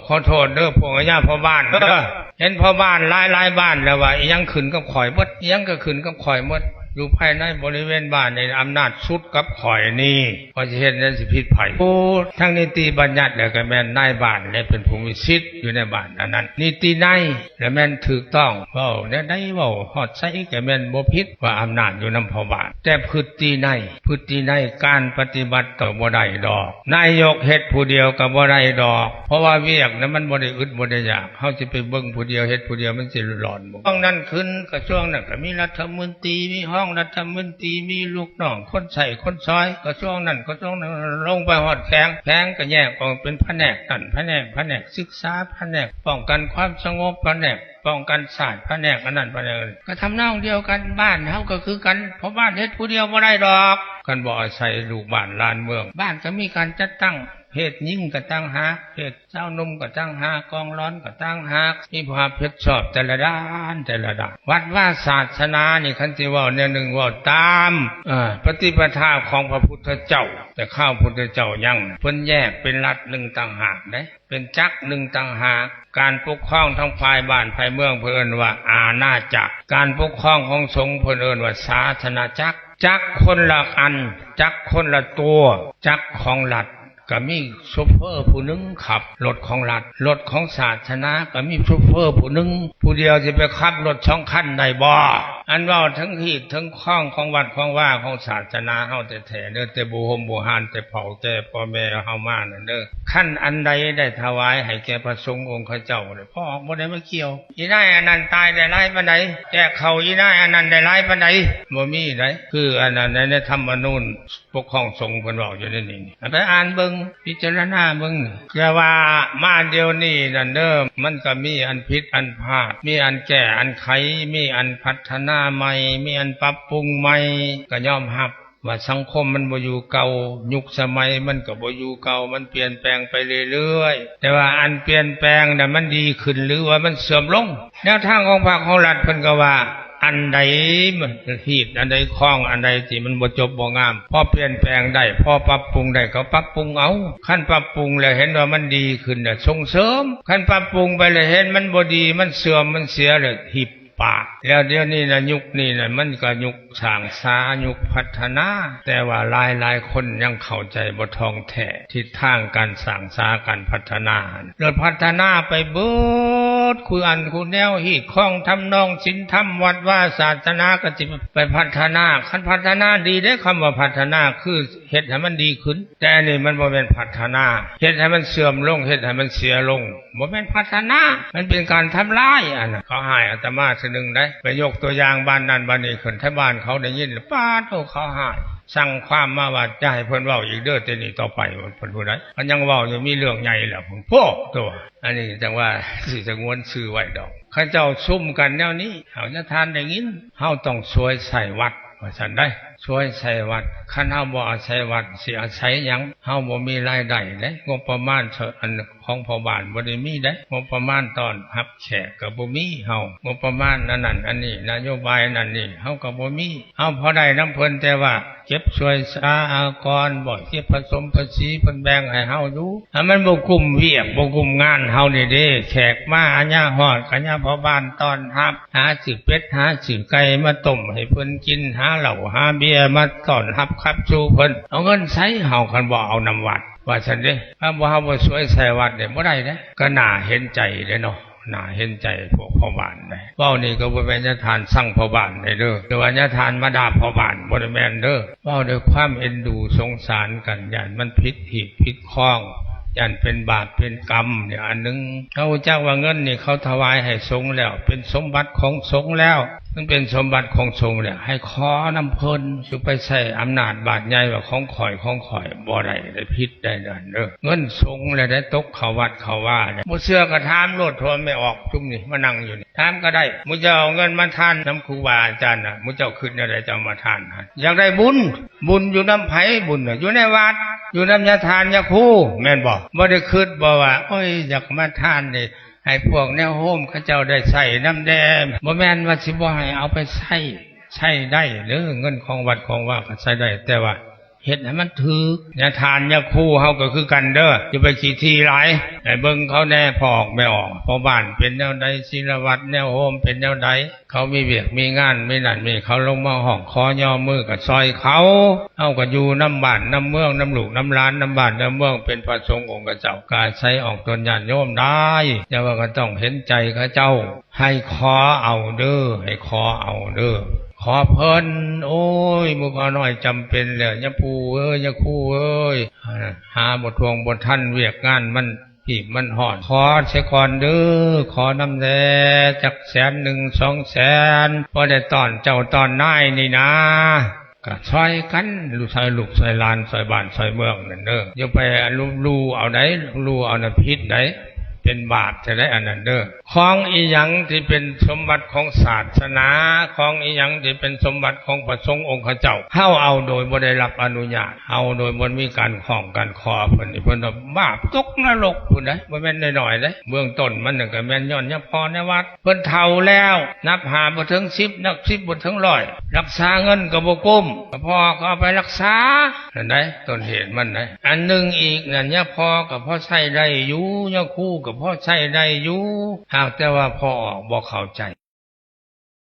ຂໍໂທດເດີພວກອາຍາພໍ່ບ້ານເດີ ເຫັນພໍ່ບ້ານຫຼາຍໆບ້ານແລ້ວວ່າ ອີ່ຫຍັງຂຶ້ນກັບຂ້ອຍໝົດ ອີ່ຫຍັງກໍຂຶ້ນກັບຂ້ອຍໝົດ ຢູ່ພາຍໃນບໍລິເວນບ້ານນີ້ອຳນາດສຸດກັບຂ້ອຍນີ້ ຂ້ອຍຊິເຮັດແນວໃດຊິຜິດໃຜ. ໂອ້ ທາງນິຕິບັນຍັດແລ້ວກໍແມ່ນນາຍບ້ານແລະເປັນຜູ້ມີສິດຢູ່ໃນບ້ານອັນນັ້ນ ນິຕິໄນ ແລະແມ່ນຖືກຕ້ອງ ເວົ້າແນວໃດເວົ້າຮອດໃສກໍແມ່ນບໍ່ຜິດ ວ່າອຳນາດຢູ່ນຳພໍ່ບ້ານ ແຕ່ພຶດຕິໄນ ພຶດຕິໄນການປະຕິບັດກໍບໍ່ໄດ້ດອກ ນາຍົກເຮັດຜູ້ດຽວກໍບໍ່ໄດ້ດອກ ເພາະວ່າວຽກນັ້ນມັນບໍ່ໄດ້ອຶດບໍ່ໄດ້ຢາກ ເຮົາຊິໄປເບິ່ງຜູ້ດຽວເຮັດຜູ້ດຽວມັນຊິຫຼອນບໍ່ ຊ່ວງນັ້ນຂຶ້ນ ກະຊວງນັ້ນກໍມີລັດຖະມົນຕີ ມີຮອງລັດຖະມົນຕີ ມີລູກນ້ອງຄົນໃຊ້ຄົນຊອຍ ກະຊວງນັ້ນກະຊວງນັ້ນ ລົງໄປຮອດແຂວງ ແຂວງກໍແຍກອອກເປັນພະແນກນັ້ນພະແນກ ພະແນກສຶກສາ ພະແນກປ້ອງກັນຄວາມສະຫງົບ ພະແນກປ້ອງກັນຊາດ ພະແນກອັນນັ້ນພະແນກ ກະທຳນອງດຽວກັນ ບ້ານເຮົາກໍຄືກັນ ເພາະບ້ານເຮັດຜູ້ດຽວບໍ່ໄດ້ດອກ ຄັນບໍ່ອາໄສລູກບ້ານຫຼານເມືອງ ບ້ານກໍມີການຈັດຕັ້ງ ເພດຍິງກໍຕ່າງຫາກ ເພດຊາວໜຸ່ມກໍຕ່າງຫາກ ກອງຫຼອນກໍຕ່າງຫາກ ມີຜູ້ຮັບຜິດຊອບແຕ່ລະດ້ານ ແຕ່ລະດ້ານ ວັດວາສາສະໜານີ້ ຄັນຊິເວົ້າແນວໜຶ່ງ ເວົ້າຕາມ ເອີ ປະຕິປະທາຂອງພະພຸດທະເຈົ້າ ແຕ່ຄາວພຸດທະເຈົ້າຍັງ ເພິ່ນແຍກເປັນລັດໜຶ່ງຕ່າງຫາກເດ້ ເປັນຈັກໜຶ່ງຕ່າງຫາກ ການປົກຄອງທາງຝ່າຍບ້ານຝ່າຍເມືອງ ເພິ່ນເອີ້ນວ່າອານາຈັກ ການປົກຄອງຂອງສົງ ເພິ່ນເອີ້ນວ່າສາສະນະຈັກ ຈັກຄົນລະອັນ ຈັກຄົນລະຕົວ ຈັກຂອງລັດ ກະມີໂຊເຟີຜູ້ໜຶ່ງຂັບລົດຂອງລັດ ລົດຂອງສາສະໜາກະມີໂຊເຟີຜູ້ໜຶ່ງ ຜູ້ດຽວຊິໄປຂັບລົດສອງຄັນໄດ້ບໍ່? ອັນເວົ້າເຖິງຮີດເຖິງຄອງຂອງວັດຂອງວາຂອງສາສະໜາເຮົາແທ້ໆເດີ ແຕ່ບູຮົມບູຮານ ແຕ່ເຖົ້າແກ່ພໍ່ແມ່ເຮົາມານັ້ນເດີ ຄັນອັນໃດໄດ້ຖວາຍໃຫ້ແກ່ພະສົງອົງຄະເຈົ້າ ພໍ່ອອກບໍ່ໄດ້ມາກ່ຽວ ອີນາຍອັນນັ້ນຕາຍໄດ້ຫຼາຍປານໃດ ແຈກເຂົ້າອີນາຍອັນນັ້ນໄດ້ຫຼາຍປານໃດ ບໍ່ມີໃດ ຄືອັນນັ້ນໃນທຳມະນູນ ປົກຄອງສົງເພິ່ນເວົ້າຢູ່ໃນນີ້ ໄປອ່ານເບິ່ງ ພິຈາລະນາເບິ່ງ ແຕ່ວ່າມາດຽວນີ້ນັ້ນເດີ ມັນກໍມີອັນຜິດອັນພາດ ມີອັນແກ້ອັນໄຂ ມີອັນພັດທະນາໃໝ່ ມີອັນປັບປຸງໃໝ່ ກໍຍອມຮັບວ່າສັງຄົມມັນບໍ່ຢູ່ເກົ່າ ຍຸກສະໄໝມັນກໍບໍ່ຢູ່ເກົ່າ ມັນປ່ຽນແປງໄປເລື້ອຍໆ ແຕ່ວ່າອັນປ່ຽນແປງນະ ມັນດີຂຶ້ນ ຫຼືວ່າມັນເສື່ອມລົງ? ແນວທາງຂອງພັກຂອງລັດເພິ່ນກໍວ່າ ອັນໃດຮີດອັນໃດຄອງອັນໃດທີ່ມັນບໍ່ຈົບບໍ່ງາມ ພໍປ່ຽນແປງໄດ້ ພໍປັບປຸງໄດ້ກໍປັບປຸງເອົາ ຄັນປັບປຸງແລ້ວເຫັນວ່າມັນດີຂຶ້ນນະ ສົ່ງເສີມ ຄັນປັບປຸງໄປແລ້ວເຫັນມັນບໍ່ດີ ມັນເສື່ອມມັນເສຍແລ້ວ ຫີບປາກ ແລ້ວດຽວນີ້ນະ ຍຸກນີ້ນະ ມັນກໍຍຸກສ້າງສາ ຍຸກພັດທະນາ ແຕ່ວ່າຫຼາຍໆຄົນຍັງເຂົ້າໃຈບໍ່ທ່ອງແທ້ ທິດທາງການສ້າງສາການພັດທະນາ ແລ້ວພັດທະນາໄປເບິດ ຄູ່ອັນຄູ່ແນວ ຮີດຄອງທຳນອງສິນທຳ ວັດວາສາສະໜາກໍຊິໄປພັດທະນາ ຄັນພັດທະນາດີເດ້ ຄຳວ່າພັດທະນາຄືເຮັດໃຫ້ມັນດີຂຶ້ນ ແຕ່ອັນນີ້ມັນບໍ່ແມ່ນພັດທະນາ ເຮັດໃຫ້ມັນເສື່ອມລົງ ເຮັດໃຫ້ມັນເສຍລົງ ບໍ່ແມ່ນພັດທະນາ ມັນເປັນການທຳລາຍ ອັນນັ້ນ ເຂົາຮ້າຍອາດຕະມາເທື່ອໜຶ່ງໃດ໋ ໄປຍົກຕົວຢ່າງບ້ານນັ້ນບ້ານນີ້ຂຶ້ນ ໄທບ້ານເຂົາໄດ້ຍິນ ປາດໂທ້ ເຂົາຮ້າຍ ສັ່ງຄວາມມາວ່າ ຢ່າໃຫ້ເພິ່ນເວົ້າອີກເດີ ແຕ່ນີ້ຕໍ່ໄປ ເພິ່ນຜູ້ໃດ ມັນຍັງເວົ້າຢູ່ ມີເລື່ອງໃຫຍ່ແລ້ວ ໂພດໂທ້ ອັນນີ້ຈັ່ງວ່າຊິສະຫງວນຊື່ໄວ້ດອກ ເຂົາເຈົ້າຊຸມກັນແນວນີ້ ເອົາ ຍາທ່ານໄດ້ຍິນ ເຮົາຕ້ອງສວຍໃສ່ວັດ ວ່າຊັ້ນໃດ໋ ສວຍໃສ່ວັດ ຄັນເຮົາບໍ່ອາໄສວັດ ຊິອາໄສຫຍັງ? ເຮົາບໍ່ມີລາຍໄດ້ເດ້ ງົບປະມານ ອັນ ຂອງພໍ່ບ້ານບໍ່ໄດ້ມີເດ້ ງົບປະມານຕ້ອນຮັບແຂກກໍບໍ່ມີເຮົາ ງົບປະມານອັນນັ້ນອັນນີ້ ນະໂຍບາຍນັ້ນນີ້ ເຮົາກໍບໍ່ມີ ເຮົາພໍໄດ້ນຳເພິ່ນ ແຕ່ວ່າເກັບສວຍສາອາກອນ ບໍ່ເກັບປະສົມພາສີ ເພິ່ນແບ່ງໃຫ້ເຮົາຢູ່ ຖ້າມັນບໍ່ກຸ້ມວຽກ ບໍ່ກຸ້ມງານເຮົານີ້ເດ້ ແຂກມາອາຍາຮອດ ກະຍາພໍ່ບ້ານຕ້ອນຮັບ ຫາຊື້ເປັດຫາຊື້ໄກ່ມາຕົ້ມໃຫ້ເພິ່ນກິນ ຫາເຫຼົ້າຫາເບຍມາຕ້ອນຮັບຂັບສູ່ເພິ່ນ ເອົາເງິນໃສເຮົາ ຄັນບໍ່ເອົານຳວັດ ວ່າຊັ້ນເດ້ ຖ້າບໍ່ ເຮົາບໍ່ສວຍໃສ່ວັດນີ້ບໍ່ໄດ້ເດ້ ກໍໜ້າເຫັນໃຈເດ້ເນາະ ໜ້າເຫັນໃຈພວກພໍ່ບ້ານເດ້ ເວົ້ານີ້ກໍບໍ່ແມ່ນຍາທ່ານຊັງພໍ່ບ້ານເດ້ ຫຼືວ່າຍາທ່ານມາດ່າພໍ່ບ້ານ ບໍ່ໄດ້ແມ່ນເດີ ເວົ້າດ້ວຍຄວາມເອັນດູສົງສານກັນ ຢ້ານມັນຜິດຮີດຜິດຄອງ ຢ້ານເປັນບາບເປັນກຳນີ້ອັນໜຶ່ງ ເຮົາຮູ້ຈັກວ່າເງິນນີ້ເຂົາຖວາຍໃຫ້ສົງແລ້ວ ເປັນສົມບັດຂອງສົງແລ້ວ ມັນເປັນສົມບັດຂອງສົງແລ້ວ ໃຫ້ຂໍນຳເພິ່ນ ຊິໄປໃຊ້ອຳນາດບາດໃຫຍ່ວ່າຂອງຂ້ອຍ ຂອງຂ້ອຍ ບໍ່ໄດ້ເດ້ ຜິດໄດ້ນັ້ນເດີ ເງິນສົງແລ້ວໄດ້ ຕົກເຂົ້າວັດເຂົ້າວາແລ້ວ ບໍ່ເຊື່ອກໍຖາມໂລດ ໂທແມ່ອອກ ຊຸມນີ້ມານັ່ງຢູ່ນີ້ ຖາມກໍໄດ້ ໝູ່ເຈົ້າເອົາເງິນມາທານນຳຄູບາອາຈານນະ ໝູ່ເຈົ້າຄິດແນວໃດ ຈະເອົາມາທານຫັ້ນ ຢາກໄດ້ບຸນ ບຸນຢູ່ນຳໃຜ ບຸນນະ ຢູ່ໃນວັດ ຢູ່ນຳຍາທ່ານຍາຄູ ແມ່ນບໍ່? ບໍ່ໄດ້ຄິດບໍ່ວ່າ ໂອ້ຍ ຢາກມາທານນີ້ ໃຫ້ພວກແນວໂຮມເຂົາເຈົ້າໄດ້ໃຊ້ນຳແດ່ ບໍ່ແມ່ນວ່າຊິບໍ່ໃຫ້ເອົາໄປໃຊ້ ໃຊ້ໄດ້ເດີ ເງິນຂອງວັດຂອງວາກໍໃຊ້ໄດ້ ແຕ່ວ່າ ເຮັດໃຫ້ມັນຖືກ. ຍາທ່ານຍາຄູເຮົາກໍຄືກັນເດີ້ ຢ່າໄປຂີ້ຖີ່ຫຼາຍ. ໃຫ້ເບິ່ງເຂົາແດ່ ພໍ່ອອກແມ່ອອກ ພໍ່ບ້ານເປັນແນວໃດ, ສິລະວັດແນວໂຮມເປັນແນວໃດ, ເຂົາມີວຽກມີງານ ມີນັ້ນມີ ເຂົາລົງມາຮ້ອງຂໍຍໍມືກໍຊ່ອຍເຂົາ. ເຮົາກໍຢູ່ນຳບ້ານນຳເມືອງ ນຳລູກນຳຫຼານ ນຳບ້ານນຳເມືອງ ເປັນພະສົງອົງຄະເຈົ້າ ກໍອາໄສອອກຕົນຍາດໂຍມໄດ້ ແຕ່ວ່າກໍຕ້ອງເຫັນໃຈເຂົາເຈົ້າ. ໃຫ້ຂໍເອົາເດີ້ ໃຫ້ຂໍເອົາເດີ້ ຂໍເພິ່ນ. ໂອ້ຍ ໝູ່ເຜົ່ານ້ອຍຈຳເປັນແລ້ວ ຍາປູ່ເອີຍ ຍາຄູເອີຍ, ຫາບໍ່ທ່ວງບໍ່ທັນ ວຽກງານມັນຮີບມັນຮ້ອນ. ຂໍເສຍກ່ອນເດີ້ ຂໍນຳແດ່ ຈັກແສນໜຶ່ງ ສອງແສນ ພໍໄດ້ຕ້ອນເຈົ້າຕ້ອນນາຍນີ້ນາ. ກະຊ່ອຍກັນ ຊ່ອຍລູກຊ່ອຍຫຼານ ຊ່ອຍບ້ານຊ່ອຍເມືອງນັ້ນເດີ້. ຢ່າໄປລຸລູເອົາໃດ ລູເອົານະຜິດໃດ ເປັນບາບແທ້ໃດອັນນັ້ນເດີ້. ຂອງອີ່ຫຍັງທີ່ເປັນສົມບັດຂອງສາສະໜາ ຂອງອີ່ຫຍັງທີ່ເປັນສົມບັດຂອງພະສົງອົງຄະເຈົ້າ ເຮົາເອົາໂດຍບໍ່ໄດ້ຮັບອະນຸຍາດ ເອົາໂດຍບໍ່ມີການຮ້ອງການຂໍເພິ່ນນີ້ ເພິ່ນວ່າບາບຕົກນະລົກພຸ້ນໃດ໋ ບໍ່ແມ່ນນ້ອຍໆເດ້. ເບື້ອງຕົ້ນມັນກໍແມ່ນຍ້ອນຍາພໍ່ຍາວັດ ເພິ່ນເຖົ້າແລ້ວ ນັບຫ້າບໍ່ເຖິງສິບ ນັບສິບບໍ່ເຖິງຮ້ອຍ ລັກສາເງິນກໍບໍ່ກຸ້ມ ພໍ່ກໍເອົາໄປລັກສາ ນັ້ນໃດ໋ ຕົ້ນເຫດມັນໃດ໋. ອັນໜຶ່ງອີກນັ້ນ ຍາພໍ່ກໍພໍໃຊ້ໄດ້ຢູ່ ຍາຄູກໍພໍໃຊ້ໄດ້ຢູ່ ຫາກແຕ່ວ່າພໍ່ອອກບໍ່ເຂົ້າໃຈ.